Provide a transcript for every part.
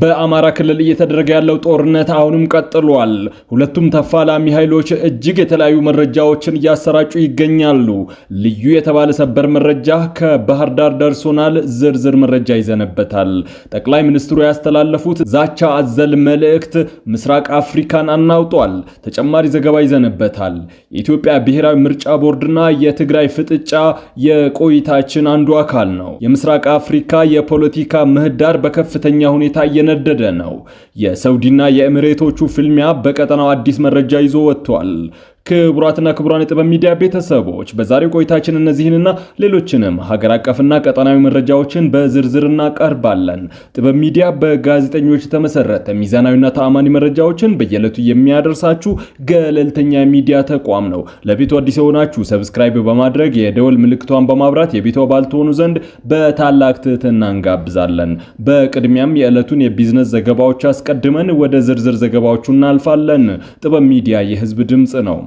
በአማራ ክልል እየተደረገ ያለው ጦርነት አሁንም ቀጥሏል። ሁለቱም ተፋላሚ ኃይሎች እጅግ የተለያዩ መረጃዎችን እያሰራጩ ይገኛሉ። ልዩ የተባለ ሰበር መረጃ ከባህር ዳር ደርሶናል። ዝርዝር መረጃ ይዘንበታል። ጠቅላይ ሚኒስትሩ ያስተላለፉት ዛቻ አዘል መልእክት ምስራቅ አፍሪካን አናውጧል። ተጨማሪ ዘገባ ይዘንበታል። የኢትዮጵያ ብሔራዊ ምርጫ ቦርድና የትግራይ ፍጥጫ የቆይታችን አንዱ አካል ነው። የምስራቅ አፍሪካ የፖለቲካ ምህዳር በከፍተኛ ሁኔታ እየነደደ ነው። የሳውዲና የኤሚሬቶቹ ፍልሚያ በቀጠናው አዲስ መረጃ ይዞ ወጥቷል። ክቡራትና ክቡራን የጥበብ ሚዲያ ቤተሰቦች በዛሬው ቆይታችን እነዚህንና ሌሎችንም ሀገር አቀፍና ቀጠናዊ መረጃዎችን በዝርዝር እናቀርባለን። ጥበብ ሚዲያ በጋዜጠኞች የተመሰረተ ሚዛናዊና ተአማኒ መረጃዎችን በየዕለቱ የሚያደርሳችሁ ገለልተኛ ሚዲያ ተቋም ነው። ለቤቱ አዲስ የሆናችሁ subscribe በማድረግ የደወል ምልክቷን በማብራት የቤቱ አባል ትሆኑ ዘንድ በታላቅ ትህትና እንጋብዛለን። በቅድሚያም የዕለቱን የቢዝነስ ዘገባዎች አስቀድመን ወደ ዝርዝር ዘገባዎቹ እናልፋለን። ጥበብ ሚዲያ የህዝብ ድምፅ ነው።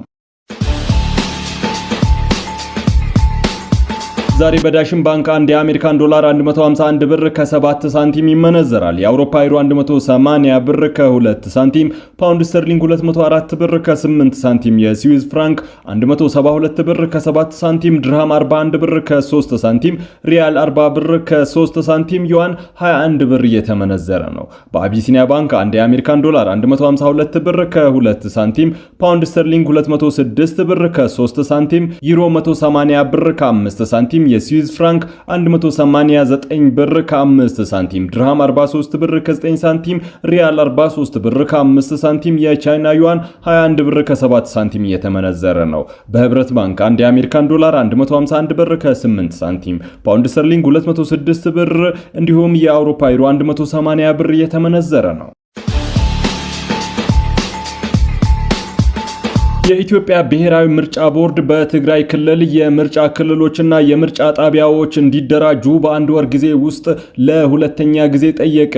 ዛሬ በዳሽን ባንክ አንድ የአሜሪካን ዶላር 151 ብር ከ7 ሳንቲም ይመነዘራል። የአውሮፓ ዩሮ 180 ብር ከ2 ሳንቲም፣ ፓውንድ ስተርሊንግ 204 ብር ከ8 ሳንቲም፣ የስዊዝ ፍራንክ 172 ብር ከ7 ሳንቲም፣ ድርሃም 41 ብር ከ3 ሳንቲም፣ ሪያል 40 ብር ከ3 ሳንቲም፣ ዩዋን 21 ብር እየተመነዘረ ነው። በአቢሲኒያ ባንክ አንድ የአሜሪካን ዶላር 152 ብር ከ2 ሳንቲም፣ ፓውንድ ስተርሊንግ 206 ብር ከ3 ሳንቲም፣ ዩሮ 180 ብር ከ5 ሳንቲም፣ የስዊዝ ፍራንክ 189 ብር ከ5 ሳንቲም፣ ድርሃም 43 ብር ከ9 ሳንቲም፣ ሪያል 43 ብር ከ5 ሳንቲም፣ የቻይና ዩዋን 21 ብር ከ7 ሳንቲም እየተመነዘረ ነው። በህብረት ባንክ አንድ የአሜሪካን ዶላር 151 ብር ከ8 ሳንቲም፣ ፓውንድ ስተርሊንግ 206 ብር እንዲሁም የአውሮፓ ዩሮ 180 ብር እየተመነዘረ ነው። የኢትዮጵያ ብሔራዊ ምርጫ ቦርድ በትግራይ ክልል የምርጫ ክልሎችና የምርጫ ጣቢያዎች እንዲደራጁ በአንድ ወር ጊዜ ውስጥ ለሁለተኛ ጊዜ ጠየቀ።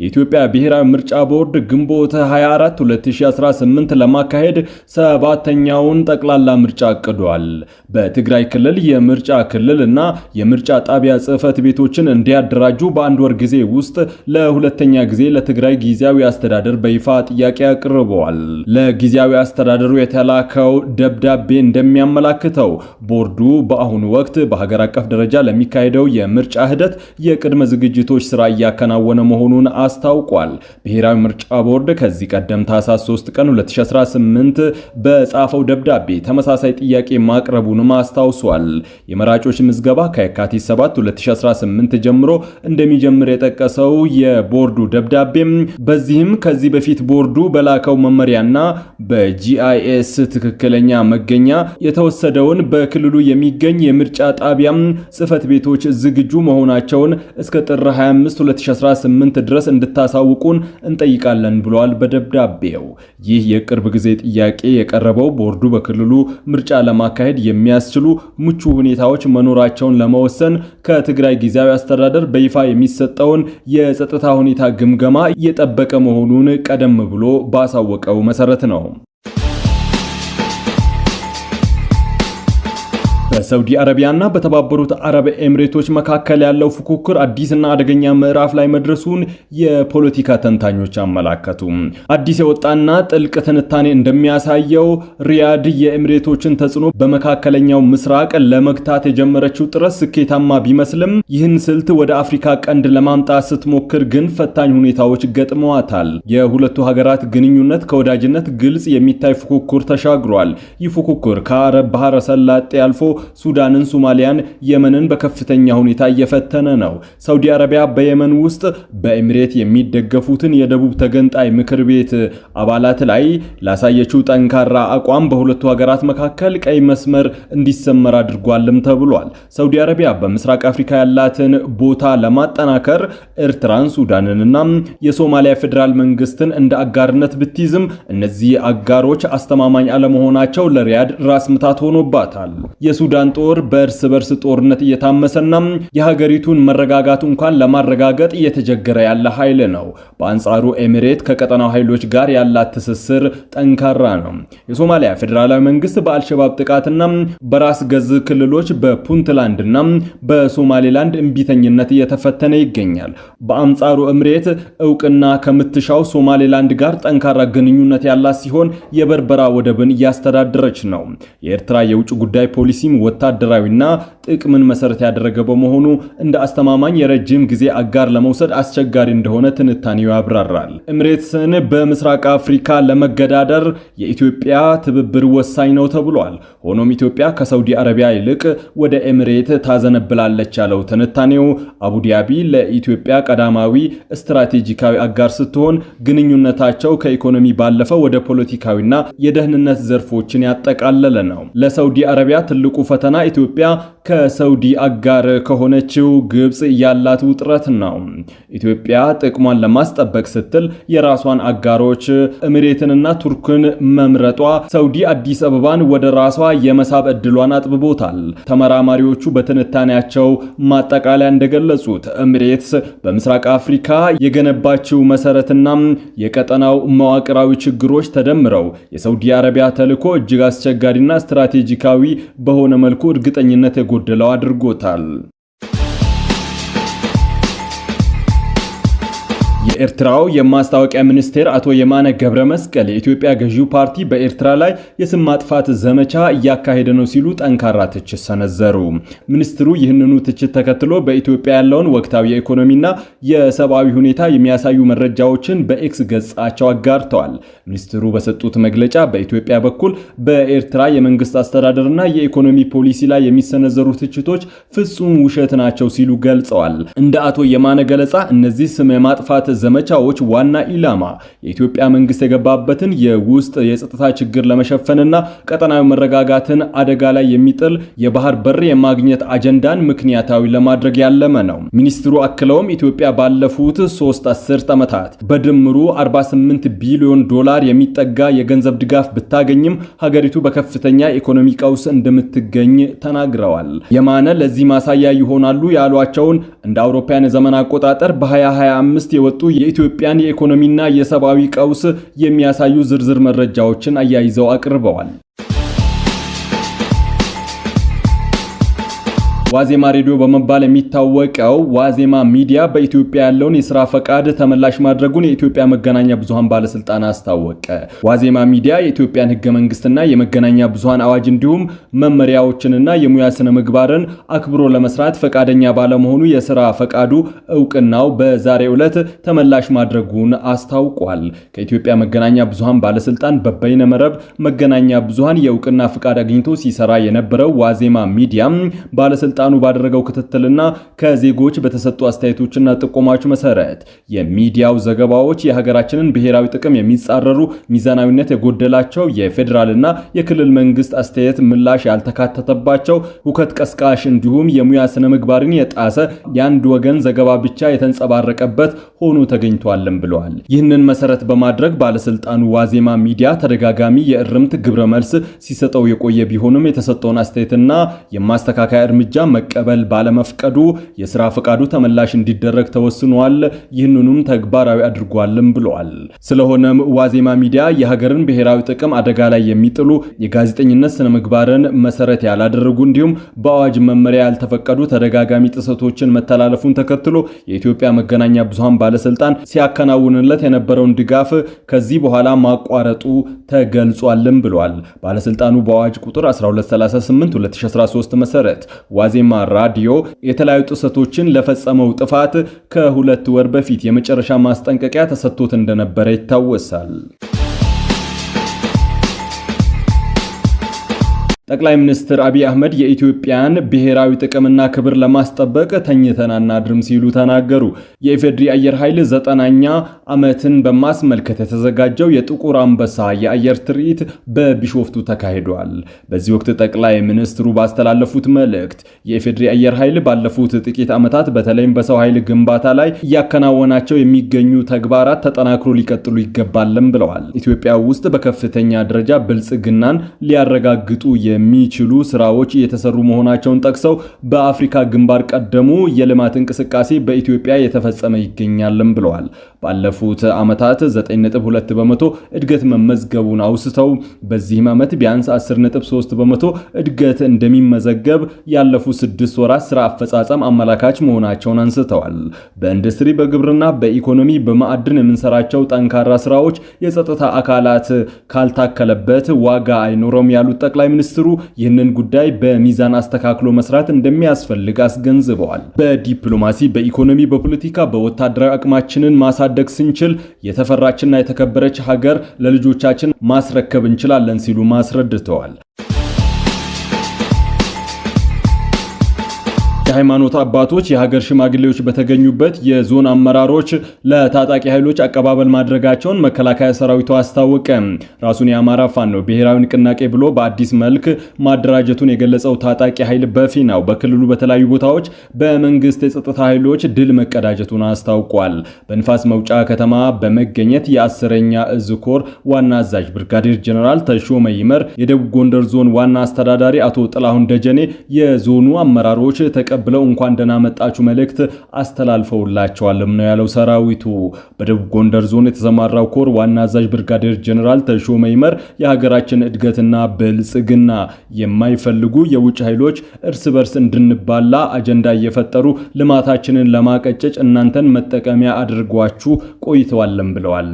የኢትዮጵያ ብሔራዊ ምርጫ ቦርድ ግንቦት 24 2018 ለማካሄድ ሰባተኛውን ጠቅላላ ምርጫ አቅዷል። በትግራይ ክልል የምርጫ ክልል እና የምርጫ ጣቢያ ጽሕፈት ቤቶችን እንዲያደራጁ በአንድ ወር ጊዜ ውስጥ ለሁለተኛ ጊዜ ለትግራይ ጊዜያዊ አስተዳደር በይፋ ጥያቄ አቅርበዋል። ለጊዜያዊ አስተዳደሩ የተላከው ደብዳቤ እንደሚያመላክተው ቦርዱ በአሁኑ ወቅት በሀገር አቀፍ ደረጃ ለሚካሄደው የምርጫ ሂደት የቅድመ ዝግጅቶች ስራ እያከናወነ መሆኑን አስታውቋል። ብሔራዊ ምርጫ ቦርድ ከዚህ ቀደም ታህሳስ 3 ቀን 2018 በጻፈው ደብዳቤ ተመሳሳይ ጥያቄ ማቅረቡንም አስታውሷል። የመራጮች ምዝገባ ከየካቲት 7 2018 ጀምሮ እንደሚጀምር የጠቀሰው የቦርዱ ደብዳቤም በዚህም ከዚህ በፊት ቦርዱ በላከው መመሪያና በ GIS ትክክለኛ መገኛ የተወሰደውን በክልሉ የሚገኝ የምርጫ ጣቢያም ጽሕፈት ቤቶች ዝግጁ መሆናቸውን እስከ ጥር 25 2018 ድረስ እንድታሳውቁን እንጠይቃለን ብሏል በደብዳቤው። ይህ የቅርብ ጊዜ ጥያቄ የቀረበው ቦርዱ በክልሉ ምርጫ ለማካሄድ የሚያስችሉ ምቹ ሁኔታዎች መኖራቸውን ለመወሰን ከትግራይ ጊዜያዊ አስተዳደር በይፋ የሚሰጠውን የጸጥታ ሁኔታ ግምገማ እየጠበቀ መሆኑን ቀደም ብሎ ባሳወቀው መሰረት ነው። በሳውዲ አረቢያና በተባበሩት አረብ ኤምሬቶች መካከል ያለው ፉክክር አዲስና አደገኛ ምዕራፍ ላይ መድረሱን የፖለቲካ ተንታኞች አመላከቱ። አዲስ የወጣና ጥልቅ ትንታኔ እንደሚያሳየው ሪያድ የኤምሬቶችን ተጽዕኖ በመካከለኛው ምስራቅ ለመግታት የጀመረችው ጥረት ስኬታማ ቢመስልም ይህን ስልት ወደ አፍሪካ ቀንድ ለማምጣት ስትሞክር ግን ፈታኝ ሁኔታዎች ገጥመዋታል። የሁለቱ ሀገራት ግንኙነት ከወዳጅነት ግልጽ የሚታይ ፉክክር ተሻግሯል። ይህ ፉክክር ከአረብ ባህረ ሰላጤ አልፎ ሱዳንን፣ ሶማሊያን፣ የመንን በከፍተኛ ሁኔታ እየፈተነ ነው። ሳውዲ አረቢያ በየመን ውስጥ በኤሚሬት የሚደገፉትን የደቡብ ተገንጣይ ምክር ቤት አባላት ላይ ላሳየችው ጠንካራ አቋም በሁለቱ ሀገራት መካከል ቀይ መስመር እንዲሰመር አድርጓልም ተብሏል። ሳውዲ አረቢያ በምስራቅ አፍሪካ ያላትን ቦታ ለማጠናከር ኤርትራን፣ ሱዳንንና የሶማሊያ ፌዴራል መንግስትን እንደ አጋርነት ብትይዝም እነዚህ አጋሮች አስተማማኝ አለመሆናቸው ለሪያድ ራስ ምታት ሆኖባታል። የሱዳን የሱዳን ጦር በእርስ በርስ ጦርነት እየታመሰና የሀገሪቱን መረጋጋት እንኳን ለማረጋገጥ እየተቸገረ ያለ ኃይል ነው። በአንጻሩ ኤሚሬት ከቀጠናው ኃይሎች ጋር ያላት ትስስር ጠንካራ ነው። የሶማሊያ ፌዴራላዊ መንግስት በአልሸባብ ጥቃትና በራስ ገዝ ክልሎች በፑንትላንድና በሶማሌላንድ እምቢተኝነት እየተፈተነ ይገኛል። በአንጻሩ ኤሚሬት እውቅና ከምትሻው ሶማሌላንድ ጋር ጠንካራ ግንኙነት ያላት ሲሆን የበርበራ ወደብን እያስተዳደረች ነው። የኤርትራ የውጭ ጉዳይ ፖሊሲም ወታደራዊና ጥቅምን መሰረት ያደረገ በመሆኑ እንደ አስተማማኝ የረጅም ጊዜ አጋር ለመውሰድ አስቸጋሪ እንደሆነ ትንታኔው ያብራራል። ኤሚሬትስን በምስራቅ አፍሪካ ለመገዳደር የኢትዮጵያ ትብብር ወሳኝ ነው ተብሏል። ሆኖም ኢትዮጵያ ከሳውዲ አረቢያ ይልቅ ወደ ኤሚሬት ታዘነብላለች ያለው ትንታኔው አቡዳቢ ለኢትዮጵያ ቀዳማዊ ስትራቴጂካዊ አጋር ስትሆን ግንኙነታቸው ከኢኮኖሚ ባለፈ ወደ ፖለቲካዊና የደህንነት ዘርፎችን ያጠቃለለ ነው። ለሳውዲ አረቢያ ትልቁ ፈተና ኢትዮጵያ ከሳውዲ አጋር ከሆነችው ግብፅ ያላት ውጥረት ነው። ኢትዮጵያ ጥቅሟን ለማስጠበቅ ስትል የራሷን አጋሮች ኤሚሬትንና ቱርክን መምረጧ ሳውዲ አዲስ አበባን ወደ ራሷ የመሳብ እድሏን አጥብቦታል። ተመራማሪዎቹ በትንታኔያቸው ማጠቃለያ እንደገለጹት ኤሚሬትስ በምስራቅ አፍሪካ የገነባችው መሰረትና የቀጠናው መዋቅራዊ ችግሮች ተደምረው የሳውዲ አረቢያ ተልዕኮ እጅግ አስቸጋሪና ስትራቴጂካዊ በሆነ መልኩ እርግጠኝነት የጎደለው አድርጎታል። የኤርትራው የማስታወቂያ ሚኒስቴር አቶ የማነ ገብረ መስቀል የኢትዮጵያ ገዢው ፓርቲ በኤርትራ ላይ የስም ማጥፋት ዘመቻ እያካሄደ ነው ሲሉ ጠንካራ ትችት ሰነዘሩ። ሚኒስትሩ ይህንኑ ትችት ተከትሎ በኢትዮጵያ ያለውን ወቅታዊ የኢኮኖሚና የሰብአዊ ሁኔታ የሚያሳዩ መረጃዎችን በኤክስ ገጻቸው አጋርተዋል። ሚኒስትሩ በሰጡት መግለጫ በኢትዮጵያ በኩል በኤርትራ የመንግስት አስተዳደርና የኢኮኖሚ ፖሊሲ ላይ የሚሰነዘሩ ትችቶች ፍጹም ውሸት ናቸው ሲሉ ገልጸዋል። እንደ አቶ የማነ ገለጻ እነዚህ ስም የማጥፋት ዘመቻዎች ዋና ኢላማ የኢትዮጵያ መንግስት የገባበትን የውስጥ የጸጥታ ችግር ለመሸፈንና ቀጠናዊ መረጋጋትን አደጋ ላይ የሚጥል የባህር በር የማግኘት አጀንዳን ምክንያታዊ ለማድረግ ያለመ ነው። ሚኒስትሩ አክለውም ኢትዮጵያ ባለፉት 3 አስርት ዓመታት በድምሩ 48 ቢሊዮን ዶላር የሚጠጋ የገንዘብ ድጋፍ ብታገኝም ሀገሪቱ በከፍተኛ ኢኮኖሚ ቀውስ እንደምትገኝ ተናግረዋል። የማነ ለዚህ ማሳያ ይሆናሉ ያሏቸውን እንደ አውሮፓውያን የዘመን አቆጣጠር በ2025 የወጡ የኢትዮጵያን የኢኮኖሚና የሰብአዊ ቀውስ የሚያሳዩ ዝርዝር መረጃዎችን አያይዘው አቅርበዋል። ዋዜማ ሬዲዮ በመባል የሚታወቀው ዋዜማ ሚዲያ በኢትዮጵያ ያለውን የስራ ፈቃድ ተመላሽ ማድረጉን የኢትዮጵያ መገናኛ ብዙሃን ባለስልጣን አስታወቀ። ዋዜማ ሚዲያ የኢትዮጵያን ሕገ መንግስትና የመገናኛ ብዙሃን አዋጅ እንዲሁም መመሪያዎችንና የሙያ ስነ ምግባርን አክብሮ ለመስራት ፈቃደኛ ባለመሆኑ የስራ ፈቃዱ እውቅናው በዛሬው ዕለት ተመላሽ ማድረጉን አስታውቋል። ከኢትዮጵያ መገናኛ ብዙሃን ባለስልጣን በበይነ መረብ መገናኛ ብዙሃን የእውቅና ፈቃድ አግኝቶ ሲሰራ የነበረው ዋዜማ ሚዲያ ባለስልጣኑ ባደረገው ክትትልና ከዜጎች በተሰጡ አስተያየቶችና ጥቆማዎች መሰረት የሚዲያው ዘገባዎች የሀገራችንን ብሔራዊ ጥቅም የሚጻረሩ፣ ሚዛናዊነት የጎደላቸው፣ የፌዴራልና የክልል መንግስት አስተያየት ምላሽ ያልተካተተባቸው፣ ሁከት ቀስቃሽ እንዲሁም የሙያ ስነ ምግባርን የጣሰ የአንድ ወገን ዘገባ ብቻ የተንጸባረቀበት ሆኖ ተገኝቷልም ብለዋል። ይህንን መሰረት በማድረግ ባለስልጣኑ ዋዜማ ሚዲያ ተደጋጋሚ የእርምት ግብረ መልስ ሲሰጠው የቆየ ቢሆንም የተሰጠውን አስተያየትና የማስተካከያ እርምጃ መቀበል ባለመፍቀዱ የስራ ፈቃዱ ተመላሽ እንዲደረግ ተወስኗል። ይህንኑም ተግባራዊ አድርጓልም ብለዋል። ስለሆነም ዋዜማ ሚዲያ የሀገርን ብሔራዊ ጥቅም አደጋ ላይ የሚጥሉ የጋዜጠኝነት ስነ ምግባርን መሰረት ያላደረጉ እንዲሁም በአዋጅ መመሪያ ያልተፈቀዱ ተደጋጋሚ ጥሰቶችን መተላለፉን ተከትሎ የኢትዮጵያ መገናኛ ብዙሃን ባለስልጣን ሲያከናውንለት የነበረውን ድጋፍ ከዚህ በኋላ ማቋረጡ ተገልጿልም ብሏል። ባለስልጣኑ በአዋጅ ቁጥር 1238 2013 መሰረት ዋዜማ ራዲዮ የተለያዩ ጥሰቶችን ለፈጸመው ጥፋት ከ2 ወር በፊት የመጨረሻ ማስጠንቀቂያ ተሰጥቶት እንደነበረ ይታወሳል። ጠቅላይ ሚኒስትር አብይ አህመድ የኢትዮጵያን ብሔራዊ ጥቅምና ክብር ለማስጠበቅ ተኝተን አናድርም ሲሉ ተናገሩ። የኢፌዴሪ አየር ኃይል 90ኛ ዓመትን በማስመልከት የተዘጋጀው የጥቁር አንበሳ የአየር ትርኢት በቢሾፍቱ ተካሂዷል። በዚህ ወቅት ጠቅላይ ሚኒስትሩ ባስተላለፉት መልእክት የኢፌዴሪ አየር ኃይል ባለፉት ጥቂት ዓመታት በተለይም በሰው ኃይል ግንባታ ላይ እያከናወናቸው የሚገኙ ተግባራት ተጠናክሮ ሊቀጥሉ ይገባልም ብለዋል። ኢትዮጵያ ውስጥ በከፍተኛ ደረጃ ብልጽግናን ሊያረጋግጡ የሚችሉ ስራዎች እየተሰሩ መሆናቸውን ጠቅሰው በአፍሪካ ግንባር ቀደሙ የልማት እንቅስቃሴ በኢትዮጵያ የተፈጸመ ይገኛልም ብለዋል። ባለፉት ዓመታት 9.2% እድገት መመዝገቡን አውስተው በዚህም ዓመት ቢያንስ 10.3% እድገት እንደሚመዘገብ ያለፉት 6 ወራት ስራ አፈጻጸም አመላካች መሆናቸውን አንስተዋል። በኢንዱስትሪ፣ በግብርና፣ በኢኮኖሚ፣ በማዕድን የምንሰራቸው ጠንካራ ስራዎች የጸጥታ አካላት ካልታከለበት ዋጋ አይኖረውም ያሉት ጠቅላይ ሚኒስትሩ ይህንን ጉዳይ በሚዛን አስተካክሎ መስራት እንደሚያስፈልግ አስገንዝበዋል። በዲፕሎማሲ፣ በኢኮኖሚ፣ በፖለቲካ፣ በወታደራዊ አቅማችንን ማሳደግ ስንችል የተፈራችና የተከበረች ሀገር ለልጆቻችን ማስረከብ እንችላለን ሲሉ አስረድተዋል። የሃይማኖት አባቶች፣ የሀገር ሽማግሌዎች በተገኙበት የዞን አመራሮች ለታጣቂ ኃይሎች አቀባበል ማድረጋቸውን መከላከያ ሰራዊቱ አስታወቀ። ራሱን የአማራ ፋኖ ብሔራዊ ንቅናቄ ብሎ በአዲስ መልክ ማደራጀቱን የገለጸው ታጣቂ ኃይል በፊናው በክልሉ በተለያዩ ቦታዎች በመንግስት የጸጥታ ኃይሎች ድል መቀዳጀቱን አስታውቋል። በንፋስ መውጫ ከተማ በመገኘት የአስረኛ እዝ ኮር ዋና አዛዥ ብርጋዴር ጀነራል ተሾመ ይመር፣ የደቡብ ጎንደር ዞን ዋና አስተዳዳሪ አቶ ጥላሁን ደጀኔ የዞኑ አመራሮች ተቀብለው እንኳን ደህና መጣችሁ መልእክት አስተላልፈውላቸዋልም ነው ያለው ሰራዊቱ። በደቡብ ጎንደር ዞን የተሰማራው ኮር ዋና አዛዥ ብርጋዴር ጀኔራል ተሾመ ይመር የሀገራችን እድገትና ብልጽግና የማይፈልጉ የውጭ ኃይሎች እርስ በርስ እንድንባላ አጀንዳ እየፈጠሩ ልማታችንን ለማቀጨጭ እናንተን መጠቀሚያ አድርጓችሁ ቆይተዋልም ብለዋል።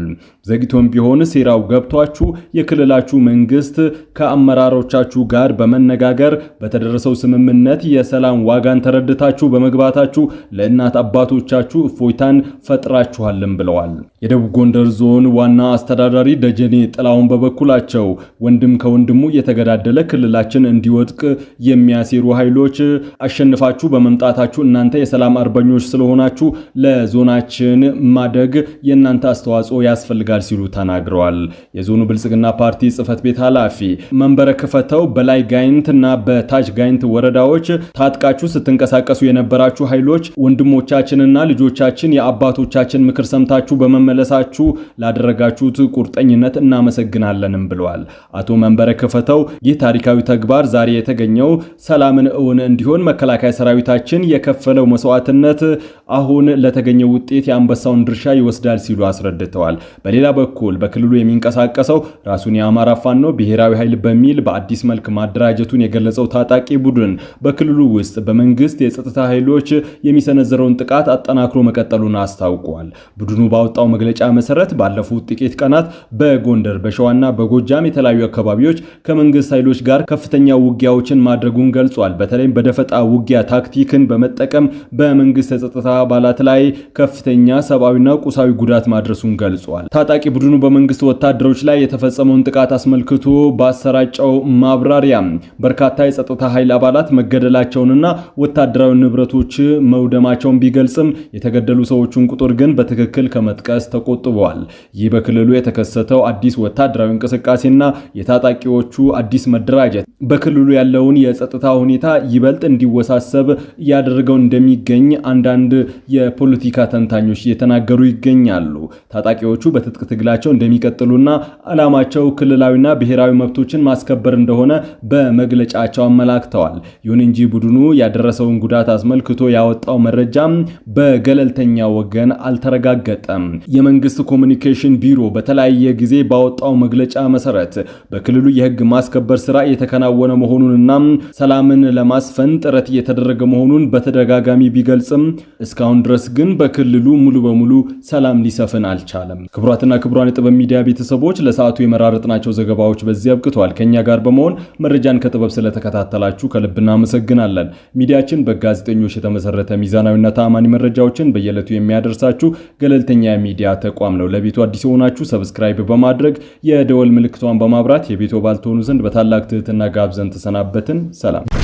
ዘግይቶም ቢሆን ሴራው ገብቷችሁ የክልላችሁ መንግስት ከአመራሮቻችሁ ጋር በመነጋገር በተደረሰው ስምምነት የሰላም ዋጋን ተረድታችሁ በመግባታችሁ ለእናት አባቶቻችሁ እፎይታን ፈጥራችኋልም ብለዋል። የደቡብ ጎንደር ዞን ዋና አስተዳዳሪ ደጀኔ ጥላውን በበኩላቸው ወንድም ከወንድሙ እየተገዳደለ ክልላችን እንዲወድቅ የሚያሴሩ ኃይሎች አሸንፋችሁ በመምጣታችሁ እናንተ የሰላም አርበኞች ስለሆናችሁ ለዞናችን ማደግ የእናንተ አስተዋጽኦ ያስፈልጋል ሲሉ ተናግረዋል። የዞኑ ብልጽግና ፓርቲ ጽህፈት ቤት ኃላፊ መንበረ ክፈተው በላይ ጋይንት እና በታች ጋይንት ወረዳዎች ታጥቃችሁ ስትንቀሳቀሱ የነበራችሁ ኃይሎች ወንድሞቻችንና ልጆቻችን የአባቶቻችን ምክር ሰምታችሁ በመመለሳችሁ ላደረጋችሁት ቁርጠኝነት እናመሰግናለንም ብለዋል። አቶ መንበረ ክፈተው ይህ ታሪካዊ ተግባር ዛሬ የተገኘው ሰላምን እውን እንዲሆን መከላከያ ሰራዊታችን የከፈለው መስዋዕትነት አሁን ለተገኘው ውጤት የአንበሳውን ድርሻ ይወስዳል ሲሉ አስረድተዋል። በሌላ በኩል በክልሉ የሚንቀሳቀሰው ራሱን የአማራ ፋኖ ብሔራዊ ኃይል በሚል በአዲስ መልክ ማደራጀቱን የገለጸው ታጣቂ ቡድን በክልሉ ውስጥ በመንግስት የጸጥታ ኃይሎች የሚሰነዘረውን ጥቃት አጠናክሮ መቀጠሉን አስታውቋል። ቡድኑ ባወጣው መግለጫ መሰረት ባለፉት ጥቂት ቀናት በጎንደር፣ በሸዋና በጎጃም የተለያዩ አካባቢዎች ከመንግስት ኃይሎች ጋር ከፍተኛ ውጊያዎችን ማድረጉን ገልጿል። በተለይም በደፈጣ ውጊያ ታክቲክን በመጠቀም በመንግስት የጸጥታ አባላት ላይ ከፍተኛ ሰብአዊና ቁሳዊ ጉዳት ማድረሱን ገልጿል። ታጣቂ ቡድኑ በመንግስት ወታደሮች ላይ የተፈጸመውን ጥቃት አስመልክቶ ባሰራጨው ማብራሪያ በርካታ የጸጥታ ኃይል አባላት መገደላቸውንና ወታደራዊ ንብረቶች መውደማቸውን ቢገልጽም የተገደሉ ሰዎችን ቁጥር ግን በትክክል ከመጥቀስ ተቆጥበዋል። ይህ በክልሉ የተከሰተው አዲስ ወታደራዊ እንቅስቃሴና የታጣቂዎቹ አዲስ መደራጀት በክልሉ ያለውን የጸጥታ ሁኔታ ይበልጥ እንዲወሳሰብ እያደረገው እንደሚገኝ አንዳንድ የፖለቲካ ተንታኞች እየተናገሩ ይገኛሉ። ታጣቂዎቹ በትጥቅ ትግላቸው እንደሚቀጥሉና ዓላማቸው ክልላዊና ብሔራዊ መብቶችን ማስከበር እንደሆነ በመግለጫቸው አመላክተዋል። ይሁን እንጂ ቡድኑ ያደረሰውን ጉዳት አስመልክቶ ያወጣው መረጃም በገለልተኛ ወገን አልተረጋገጠም። የመንግስት ኮሚኒኬሽን ቢሮ በተለያየ ጊዜ ባወጣው መግለጫ መሰረት በክልሉ የህግ ማስከበር ስራ እየተከናወነ መሆኑንና ሰላምን ለማስፈን ጥረት እየተደረገ መሆኑን በተደጋጋሚ ቢገልጽም እስካሁን ድረስ ግን በክልሉ ሙሉ በሙሉ ሰላም ሊሰፍን አልቻለም። ክቡራትና ክቡራን የጥበብ ሚዲያ ቤተሰቦች ለሰዓቱ የመራረጥናቸው ዘገባዎች በዚህ አብቅተዋል። ከኛ ጋር በመሆን መረጃን ከጥበብ ስለተከታተላችሁ ከልብ እናመሰግናለን። ሚዲያችን በጋዜጠኞች የተመሰረተ ሚዛናዊና ተአማኒ መረጃዎችን በየዕለቱ የሚያደርሳችሁ ገለልተኛ የሚዲያ ተቋም ነው። ለቤቱ አዲስ የሆናችሁ subscribe በማድረግ የደወል ምልክቷን በማብራት የቤቱ አባል ትሆኑ ዘንድ በታላቅ ትህትና ጋብዘን ተሰናበትን። ሰላም።